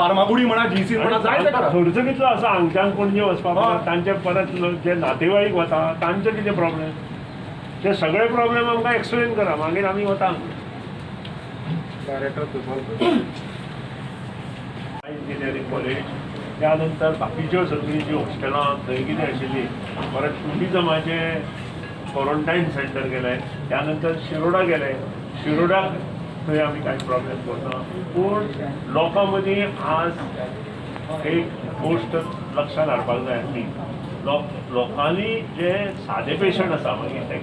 फार्मागुडी म्हणा, जीसी म्हणा, जाय ते करा. खर्च कितलो आसा हांगच्यान पणजे वचपाक, तांचे परत जे नातेवाईक वता तांचे कितें प्रॉब्लेम, ते सगळे प्रॉब्लेम आमकां एक्सप्लेन करा, मागीर आमी वता. डायरेक्टर इंजिनियरींग कॉलेज, त्यानंतर बाकीच्यो सगळीं जीं हॉस्टेलां थंय कितें आशिल्लीं, परत टुरिजमाचे क्वॉरंटायन सेंटर गेले, त्यानंतर शिरोडा गेले, शिरोडाक थंय आमी कांय प्रॉब्लेम करना. पूण लोकां मदीं आज एक गोश्ट लक्षांत हाडपाक जाय आमी, लोकांनी जे सादे पेशंट आसा, मागीर ते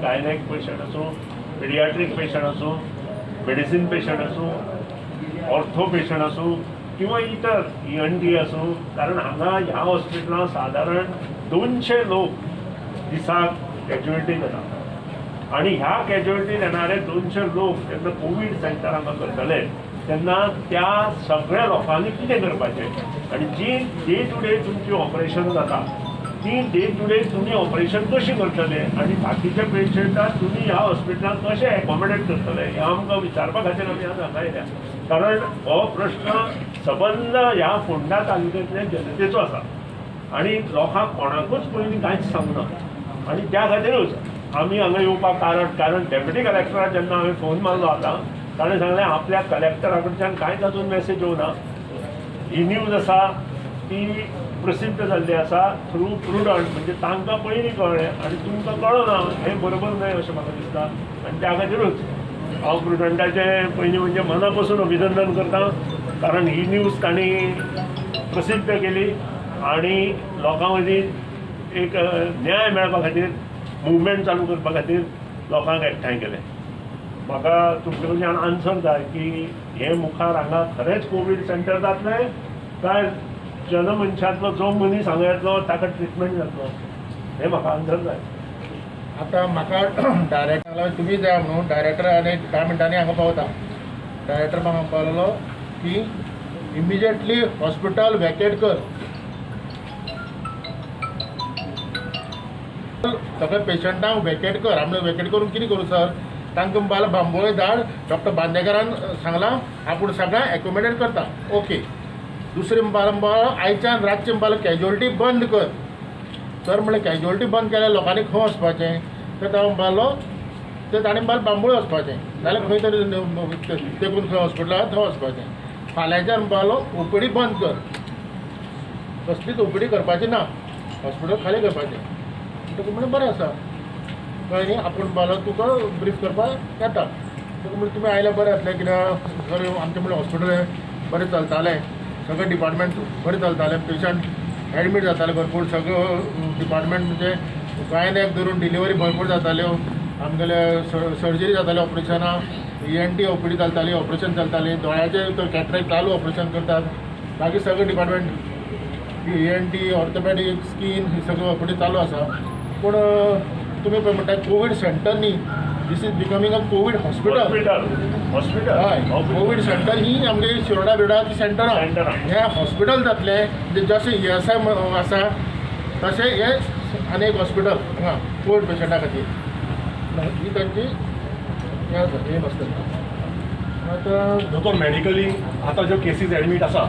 गायनॅक पेशंट आसूं, पिडियाट्रीक पेशंट आसूं, मेडिसीन पेशंट आसूं, ऑर्थो पेशंट आसूं किंवा इतर ENT आसूं, कारण हांगा ह्या हॉस्पिटलांत सादारण 200 लोक दिसाक कॅज्युअलिटीन येता आनी ह्या कॅज्युअलिटीन येणारे 200 लोक जेन्ना कोवीड सेंटर हांगा करतले तेन्ना त्या सगळ्या लोकांनी कितें करपाचें आनी जी डे टू डे तुमची ऑपरेशन जाता ती डे टू डे तुमी ऑपरेशन कशी करतले आनी बाकीच्या पेशंटाक तुमी ह्या हॉस्पिटलांत कशें एकोमोडेट करतले हें आमकां विचारपा खातीर आमी आज हांगा येयल्या. कारण हो प्रश्न सबंद ह्या फोंडा तालुक्यांतल्या जनतेचो आसा आनी लोकांक कोणाकूच पयलीं कांयच सांगना आनी त्या खातीरूच आमी हांगा येवपाक कारण डेप्युटी कलेक्टराक जेन्ना हांवें फोन मारलो आतां ताणें सांगलें आपल्या कलेक्टरा कडच्यान कांयच अजून मॅसेज येवना, ही न्यूज आसा ती प्रसिद्ध जाल्ली आसा थ्रू प्रुडंट, म्हणजे तांकां पयलीं कळ्ळें आनी तुमकां कळना हें बरोबर न्हय अशें म्हाका दिसता. आनी त्या खातीरूच हांव प्रुडंटाचें पयलीं म्हणजे मना पसून अभिनंदन करता, कारण ही न्यूज तांणी प्रसिद्ध केली आनी लोकां मदीं एक न्याय मेळपा खातीर मुवमेंट चालू करपा खातीर लोकांक एकठांय केलें. म्हाका तुमचे कडल्यान आन्सर जाय की हे मुखार हांगा खरेंच कोवीड सेंटर जातलें काय जनमनशांतलो जो मनीस हांगा येतलो ताका ट्रिटमेंट जातलो, हें म्हाका आन्सर जाय. आतां म्हाका डायरेक्टर तुमी जाय म्हणून डायरेक्टर आनी 10 मिनटांनी हांगा पावता. डायरेक्टर म्हाका म्हणपाक की इमिजिएटली हॉस्पिटल वॅकेट कर, सगळे पेशंटांक वॅकेट कर. आमी वॅकेट करून कितें करूं सर? तांकां म्हणपाक बांबोळे धाड, डॉक्टर बांदेकरान सांगलां आपूण सगळ्यांक एकोमोडेट करता. ओके. दुसरें म्हणपाक आयच्यान रातचें म्हणपाक कॅज्युअलिटी बंद कर. सर म्हणलें कॅज्युअलिटी बंद केल्यार लोकांनी खंय वचपाचें? तर तो म्हणपालो ते ताणें म्हणपाक बांबोळे वचपाचें, नाल्यार खंय तरी तेकून खंय हॉस्पिटल आसा थंय वचपाचें. फाल्यांच्यान म्हणपालो ओपीडी बंद कर, कसलीच ओपीडी करपाची ना, हॉस्पिटल खाली करपाचें. म्हणटकूच म्हणलें बरें आसा, कळ्ळें न्ही. आपूण म्हणपालो तुका ब्रीफ करपाक येता. तुका म्हणलें तुमी आयल्यार बरें जातलें, कित्याक सर आमचें म्हणलें हॉस्पिटल बरें चलतालें, सगळें डिपार्टमेंट बरें चलतालें, पेशंट एडमीट जाताले भरपूर, सगळो डिपार्टमेंट म्हणजे गायनॅक धरून डिलिव्हरी भरपूर जाताल्यो, आमगेले सर्जरी जाताले, ऑपरेशनां, ENT OPD चलताली, ऑपरेशन चलताली, दोळ्याचे तर कॅटरेक्ट चालू ऑपरेशन करतात, बाकी सगळे डिपार्टमेंट ENT, orthopaedic, skin हे सगळें ओपीडी चालू आसा. पूण तुमी पळय म्हणटा कोवीड सेंटर न्ही, this is becoming a COVID hospital. Hospital हय, कोवीड सेंटर ही आमगे शिरोडा बिरोडा सेंटरां, हें हॉस्पिटल जातलें. म्हणजे जशें ESI आसा तशें हें आनी एक हॉस्पिटल हांगा कोवीड पेशंटा खातीर ही तांची हें आसा, एम आसतलें. आतां दोतोर मेडिकली आतां ज्यो केसीस एडमीट आसा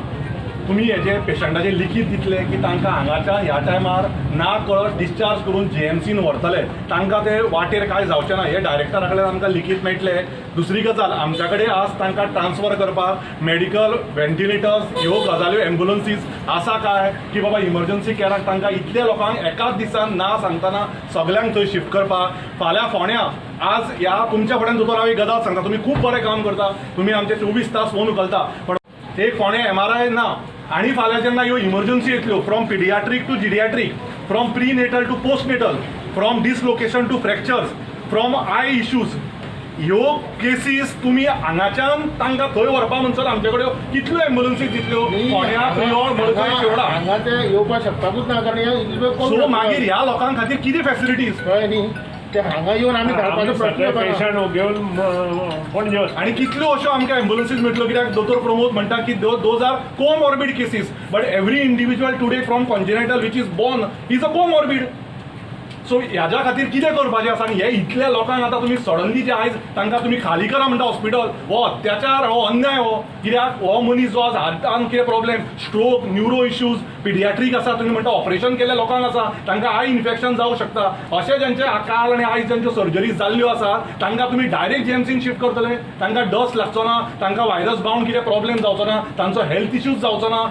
तुमी हेजे पेशंटाचे लिखीत दितले की तांकां हांगाच्या ह्या टायमार ना कळत डिस्चार्ज करून GMCन व्हरतले, तांकां ते वाटेर कांय जावचें ना हे डायरेक्टरा कडल्यान आमकां लिखीत मेळटलें. दुसरी गजाल, आमच्या कडेन आज तांकां ट्रान्सफर करपाक मेडिकल व्हेंटिलेटर्स ह्यो गजाल्यो एम्बुलन्सीज आसा काय की बाबा इमर्जन्सी कॅराक तांकां इतल्या लोकांक एकाच दिसान ना सांगतना सगल्यांक थंय शिफ्ट करपाक. फाल्यां फोंड्यां आज ह्या तुमच्या फुड्यान दोतोर हांव एक गजाल सांगता, तुमी खूब बरें काम करता, तुमी आमचे 24 तास फोन उखलता, पण एक फोंड्यां MRI ना आनी फाल्यां जेन्ना ह्यो emergency येतल्यो from paediatric to geriatric, from prenatal to postnatal, from dislocation to fractures, from eye issues, ह्यो केसीस तुमी हांगाच्यान तांकां थंय व्हरपा म्हणसर आमचे कडेन कितल्यो एम्बुलन्सी दितल्यो फोंड्या, प्रियोळ, मडकय, शिरोडा हांगा ते येवपाक शकताकूच ना, कारण सो मागीर ह्या लोकां खातीर कितें फॅसिलिटीज? कळ्ळें न्ही, ते हांगा येवन आमी धाडपाचो प्रश्न पेशंट घेवन पणजे. आनी कितल्यो अश्यो आमकां एम्बुलन्सीज मेळटल्यो? कित्याक दोतोर प्रमोद म्हणटा की those are comorbid cases, but every individual today from congenital which is born is a comorbid. So ह्याच्या खातीर कितें करपाचें आसा आनी हे इतल्या लोकांक आतां तुमी सडनली जे आयज तांकां तुमी खाली करा म्हणटा हॉस्पिटल, हो अत्याचार, हो अन्याय. हो कित्याक हो मनीस जो आज हार्टान कितें problem, stroke, neuro issues, paediatric आसा, तुमी म्हणटा ऑपरेशन केल्ल्या लोकांक आसा, तांकां I infection जावं शकता. अशें ज्यांचे काल आनी आयज ज्यांच्यो सर्जरीज जाल्ल्यो आसा तांकां तुमी डायरेक्ट जीएमसीन शिफ्ट करतले. तांकां डस्ट लागचो ना, तांकां व्हायरस बावंड कितें प्रॉब्लेम जावचो ना, तांचो हेल्थ इश्यूज जावचो ना,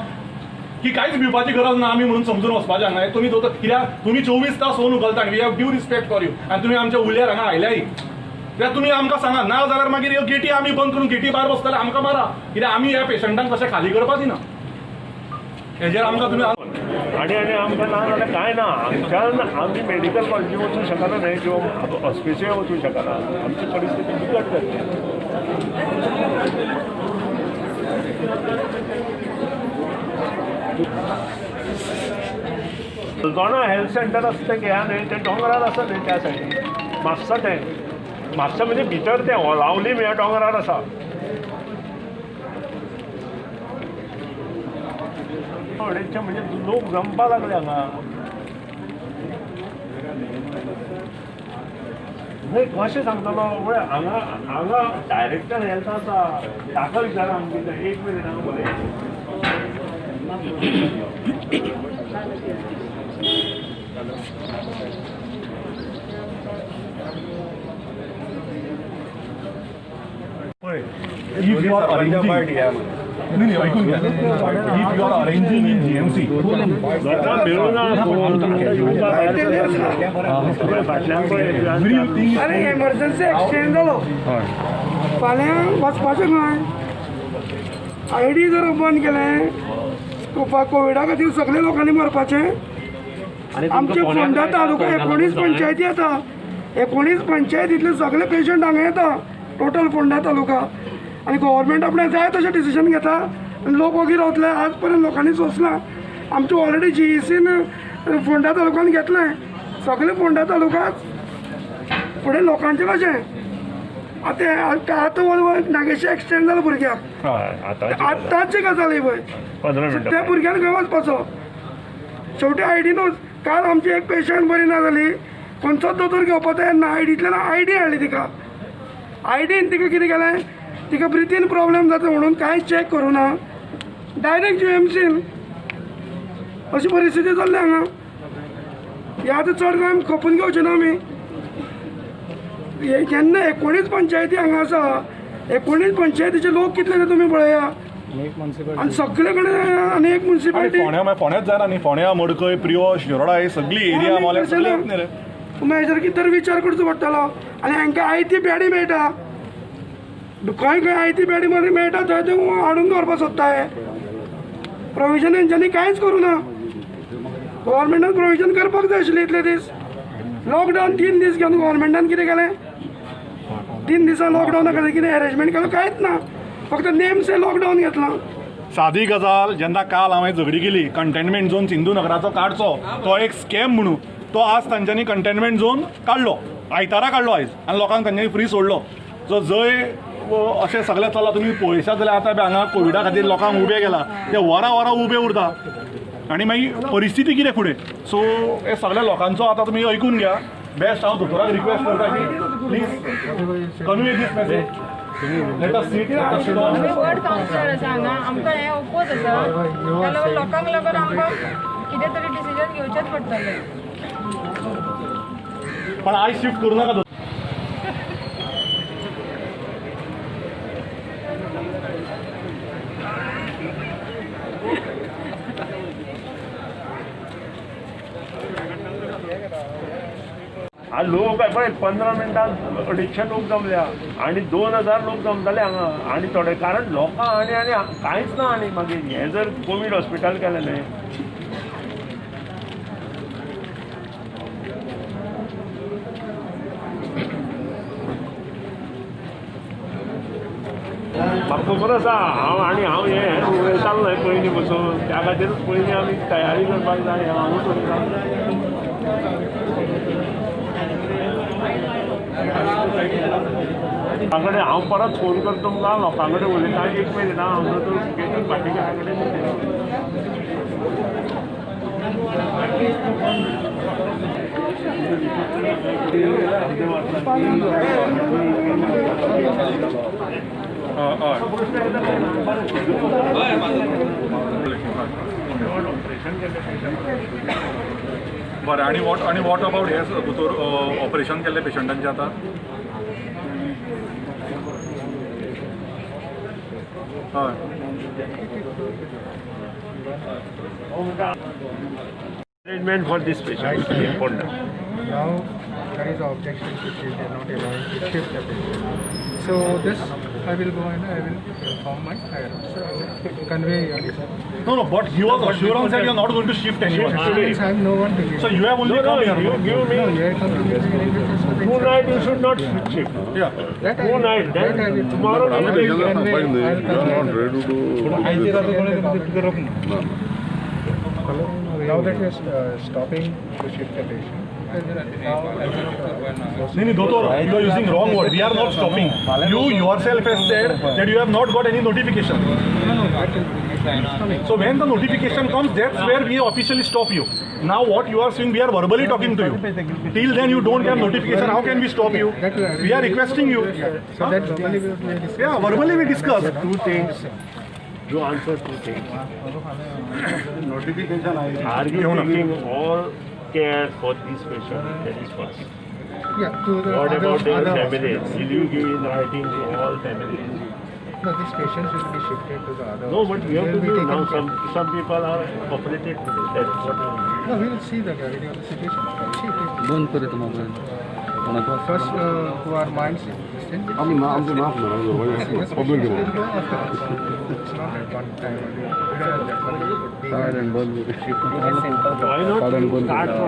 की कांयच भिवपाची गरज ना आमी म्हणून समजून वचपाचें हांगा. तुमी दोतोर कित्याक तुमी 24 तास फोन उखलता आनी we have due respect for you आनी तुमी आमच्या उल्यार हांगा आयल्याय. कित्याक तुमी आमकां सांगा ना जाल्यार मागीर ह्यो गेटी आमी बंद करून गेटी भायर बसतले, आमकां मारा. कित्याक आमी ह्या पेशंटांक कशें खाली करपा दिना. हेजेर आमकां तुमी आनी आनी आमकां ना जाल्यार कांय ना. आमच्यान आमी मेडिकल कॉलेजी वचूंक शकना न्हय किंवा हॉस्पिटल वचूंक शकना. आमची परिस्थिती बिकट जातली. दोना हेल्थ सेंटर आसा तें घेया न्हय, तें दोंगरार आसा न्हय त्या सायडीन म्हापसा. तें म्हापसा म्हणजे भितर तें होलावली ह्या दोंगरार आसा. अडेचशे म्हणजे लोक जमपा लागले हांगा. न्हय कशें सांगतलो पळय हांगा हांगा डायरेक्टर हेल्थ आसा ताका विचारा आमकां. एक मिनीट हांगा पळय. If you are arranging, नाही ऐकून घ्या. If you are arranging in GMC, अरे एमर्जन्सी एक्सचेंज जालो फाल्यां वचपाचें खंय. I D जर बंद केलें कोविडा खातीर सगळे लोकांनी मरपाचें. आमचे फोंडा तालुका 19 पंचायती येता, 19 पंचायतींतले सगळे पेशंट हांगा येता टोटल फोंडा तालुका. आनी गव्हर्मेंट आपणें जाय तशें डिसिजन घेता आनी लोक ओगी रावतले. आज पर्यंत लोकांनी सोंसलां. आमचे ऑलरेडी जीईसीन फोंडा तालुक्यान घेतलें सगळे फोंडा तालुकाच. फुडें लोकांचें कशें आतां आतां नागेशी एक्सिडेंट जालो भुरग्याक, आतांची गजाल ही पळय. त्या भुरग्यान खंय वचपाचो? शेवटी I D न्हू. काल आमची एक पेशंट बरी ना जाली, खंयचोच दोतोर घेवपाक तयार ना. आयडींतल्यान I D हाडली तिका. आयडीन तिका कितें केलें, तिका ब्रिथीन प्रॉब्लेम जाता म्हणून कांय चॅक करूं ना, डायरेक्ट जीएमसीन. अशी परिस्थिती जाल्ली हांगा. हे आतां चड कांय खपून घेवचे ना आमी. जेन्ना 19 पंचायती हांगा आसा, 19 पंचायतीचे लोक कितले ते तुमी पळया. आनी सगळे कडेन आनी एक मुन्सिपालिटी फोंड्याच जायना न्ही. फोंड्या, मडकय, प्रियो, शिरोडा ही सगळी एरिया. तुमी हेजेर कितें तरी विचार करचो पडटलो. आनी हांकां आयती बॅडी मेळटा, खंय खंय आयती बॅडी मेळटा थंय ते हाडून दवरपाक सोदता. हे प्रोविजन हेंच्यांनी कांयच करूं ना. गव्हर्मेंटान प्रोविजन करपाक जाय आशिल्लें इतले दीस. लॉकडावन 3 दीस घेवन गव्हर्मेंटान कितें केलें? 3 दिसां लॉकडावना खातीर कितें अरेंजमेंट केलो? कांयच ना. फक्त नेमसे लॉकडावन घेतला. सादी गजाल, जेन्ना काल हांवें झगडी केली कंटेनमेंट झोन सिंधू नगराचो काडचो, तो एक स्कॅम म्हणून तो आज तांच्यांनी कंटेनमेंट झोन काडलो, आयतारा काडलो आयज, आनी लोकांक तांच्यांनी फ्री सोडलो. सो जंय अशें सगळें चल्लां तुमी पळयशात जाल्यार आतां हांगा कोविडा खातीर लोकांक उबे केला, ते वरां वरां उबे उरता आनी मागीर परिस्थिती कितें फुडें. सो हे सगळ्या लोकांचो आतां तुमी ऐकून घ्या. बेस्ट हांव दोतोराक रिक्वेस्ट करता की please convey this message. Let us sit. आमी वॉर्ड कावन्सिलर आसा हांगा, आमकां हें ओपोज आसा. त्या लागून लोकांक लागून आमकां कितें तरी डिसिजन घेवचेंच पडटलें. पण आयज शिफ्ट करूं नाका. लोक पळय 15 मिनटां 250 लोक जमल्या आनी 2000 लोक जमताले हांगा. आनी थोडे कारण लोकांक आनी आनी कांयच ना. आनी मागीर हें जर कोवीड हॉस्पिटल केलें न्हय, म्हाका खबर आसा हांव आनी हांव हें उलयतालो न्हय पयलीं पसून, त्या खातीरूच पयलीं आमी तयारी करपाक जाय हें हांवूच उलयतालो. लोकां कडेन हांव परत फोन करता तुमकां, लोकां कडेन उलयता. एक मिनीट हांव दोतोर भाटीकारा कडेन उलयता. बरें आनी what about हे दोतोर ऑपरेशन केल्ले पेशंटांचे आतां? हय. Arrangement for this patient important. Now there is objection to shift, they are not allowing to shift the patient. So this I will go and I will inform my higher officer. I will convey your desire. No, no, but you was assurance that you are not going to shift anyone. Since I am no one to give. So you have only come here. You give me. No, you have come to give me. Tonight you should not shift. Yeah. Tonight, then tomorrow you will convey. I will not ready to do. Now that we are stopping to shift the patient. No, no, Doctor, you are using wrong word. We are not stopping. You yourself has said that you have not got any notification. No, that is So when the notification comes, that's where we officially stop you. Now what you are saying, we are verbally talking to you. Till then you don't have notification. How can we stop you? We are requesting you. So that verbally we will discuss. Yeah, verbally we discuss. Two things. You answer two things. Notification. Are you taking all care for these patients? That is first. Yeah, to the What other, about their other families? hospitals. Will you give in writing to all families? No, these patients will be shifted to the other. No, but you have to They will be give now. taken care. Some people are operated today. That's what. No, we will see the gravity of the situation. बंद कर तो mobile. First, who are mild sick. Public. Will go afterwards. It's not at one time. We don't have that money. Silent बंद. Why not start from